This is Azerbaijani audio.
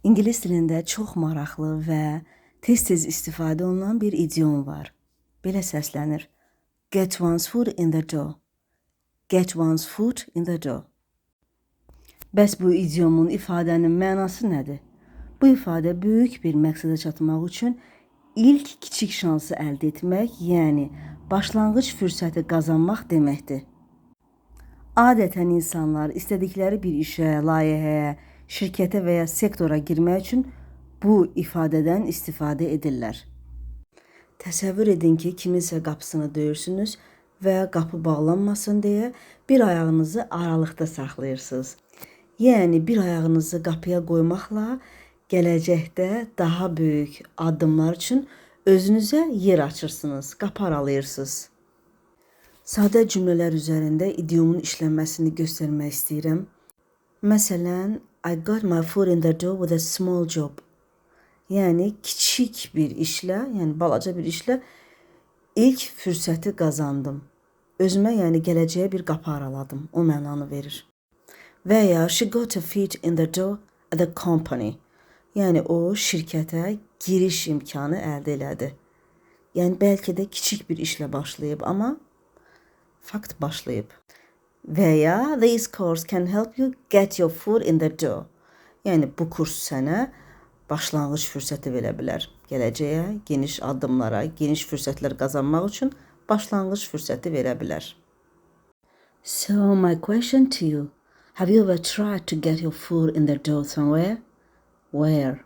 İngilis dilində çox maraqlı və tez-tez istifadə olunan bir idiom var. Belə səslənir: Get one's foot in the door. Get one's foot in the door. Bəs bu idiomun, ifadənin mənası nədir? Bu ifadə böyük bir məqsədə çatmaq üçün ilk kiçik şansı əldə etmək, yəni başlanğıc fürsəti qazanmaq deməkdir. Adətən insanlar istədikləri bir işə, layihəyə, şirkətə və ya sektora girmək üçün bu ifadədən istifadə edirlər. Təsəvvür edin ki, kiminsə qapısını döyürsünüz və qapı bağlanmasın deyə bir ayağınızı aralıqda saxlayırsınız. Yəni bir ayağınızı qapıya qoymaqla gələcəkdə daha böyük addımlar üçün özünüzə yer açırsınız, qapı aralayırsınız. Sadə cümlələr üzərində idiomun işlənməsini göstərmək istəyirəm. Məsələn, I got my foot in the door with a small job. Yəni kiçik bir işlə, yəni balaca bir işlə ilk fürsəti qazandım. Özümə, yəni gələcəyə bir qapı araladım. O mənanı verir. Və ya she got a feet in the door at the company. Yəni o şirkətə giriş imkanı əldə elədi. Yəni bəlkə də kiçik bir işlə başlayıb, amma fakt başlayıb. Və ya this course can help you get your foot in the door. Yəni bu kurs sənə başlanğıc fürsəti verə bilər. Gələcəyə geniş addımlara, geniş fürsətlər qazanmaq üçün başlanğıc fürsəti verə bilər. So my question to you, have you ever tried to get your foot in the door somewhere? Where?